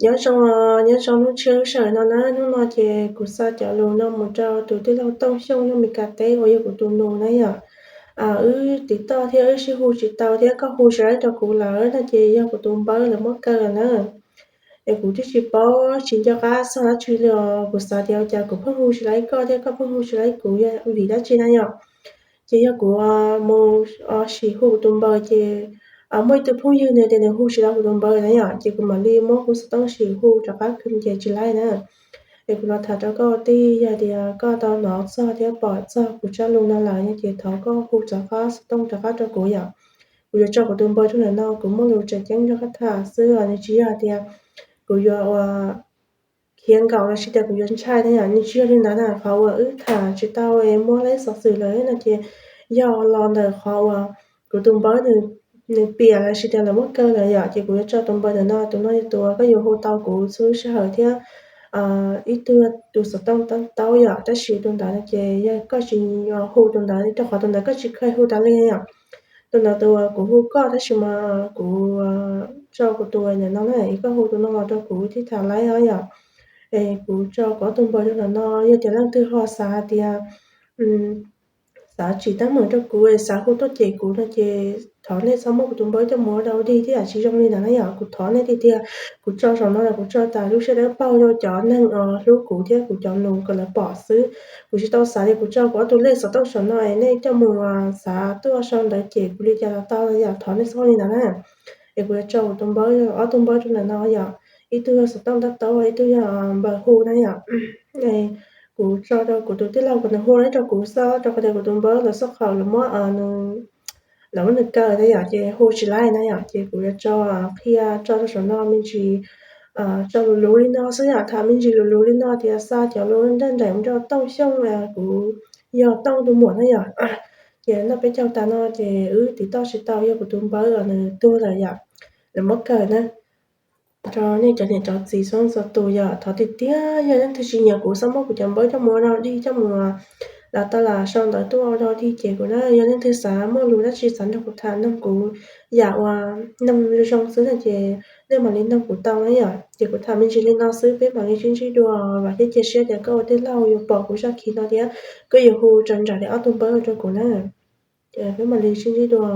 Nyob zoo, nyob zoo hnub tshiab lub sij hawm no na. Hnub no ces kuv xa cov lus no mus rau tus tij laug Tooj Xyooj nyob Meskas teb uas yog kuv tus nus na yom. Wb tiv toj thiab wb sib hu tsis tau thiab koj hu tsis laib rau kuv lawm no ces yog kuv tus npawb lawv muab kaw lawm na. Es kuv twb tsis paub tsis nco qab txog dab tsi li os. Kuv xav tias ua cas kuv pheej hu tsis laib koj thiab koj pheej hu tsis laib kuv, yog vim dab tsi na yom. Ces yog kuv mus sim hu kuv tus npawb ces muaj ib tug phooj ywg nws tias nws hu tsis tau kuv tus npawb na yom, ces kuv mam li muab kuv xov tooj sim hu rov qab khwv ces tsis laib na. Es kuv los tham rau koj ua tij, yog tias koj tau hnov txog thiab pom txog kuv tsab lus no lawm no ces thov koj hu rov qab xov tooj rov qab rau kuv yom. Kuv yuav tso kuv tus npawb rau ntawm no, kuv muaj lus tseem ceeb nrog koj tham xwb os, nws tsis yog tias kuv yuav ua khiav nkaum los sis tias kuv yuav ntshai na yom, nws tsis yog li ntawd na. Qhov uas wb tham tsis tau es muab laib xov xwm lawm no ces yog los ntawm qhov uas kuv tus npawb nws piam los sis tias lawv muab kaw lawm yom, ces kuv yuav tso tus npawb ntawm no, tus no yog tus uas koj yuav hu tau kuv txhua lub sij hawm thiab ib tug tus xov tooj tab taub yom, tab sis tus ntawd no ces yog koj tsis hu tus ntawd rau qhov tus ntawd koj tsis kheev hu tas li yom. Tus ntawd tus uas kuv hu koj tab sis mas kuv tso kuv tus ntawm no na, es koj hu tus no los rau kuv thiaj tham laib os yom. Es kuv tso kuv ob tug npawb rau ntawm no, yog tias leej twg ho xav tias xav tsim teeb meem rau kuv es xav hu tuaj cem kuv no ces thov nej txhob muab kuv tus npawb coj mus ua dog ua dig thiab, tsis zoo li ntawd na yom. Kuv thov nej tiag tiag, kuv tso saum no los kuv tso tas lub siab dawb paug rau cov neeg hlub kuv thiab kuv cov nus kom lawv pom xwb. Kuv tsis tau xav tias kuv tso kuv ob tug lej xov tooj saum no es nej coj mus xav tuaj sau ntawv cem kuv li cas los tau yom, thov nej txhob li ntawd na. Es kuv yuav tso kuv tus npawb, ob tug npawb rau ntawm no yom, ib tug yog xov tooj tab taub, ib tug yog npawb hu na yom. Kuv tso rau kuv tus tij laug kom nws hu laib rau kuv xwb, rau qhov tias kuv tus npawb lawv xub qhaum lawv muab, lawv muab nws kaw na yom, ces hu tsis laib na yom, ces kuv yuav tso qhia tso rau saum no me ntsis, tso lus luv li no xwb yom, tham me ntsis lus luv li no tias xa cov lus nraj nraim mus rau Tooj Xyooj, kuv yog Tooj tus muam na yom. Ces noj peb caug tas no ces wb tiv toj tsis tau, yog kuv tus npawb nws tuag lawm yom, lawv muab kaw na. Rau nej cov niam cov txiv txhua txhua tus yom, thov tiag tiag yog leej twg tsis nyiam kuv txhob muab kuv cov npawb coj mus ua dog dig, coj mus los tau los sau ntawv tuaj ua dog dig cem kuv na. Yog leej twg xav muaj lus dab tsi xav nrog kuv tham, noog kuv yam uas noog zoo zoo xwb na ces nej mam li noog kuv tau na yom. Ces kuv tham me ntsis li no xwb, peb mam li sib ntsib dua, vam thiab cia siab tias koj ua tij laug yuav pom kuv zaj khiv no thiab koj yuav hu raws nraim li ob tug npawb rau kuv na. Peb mam li sib ntsib dua.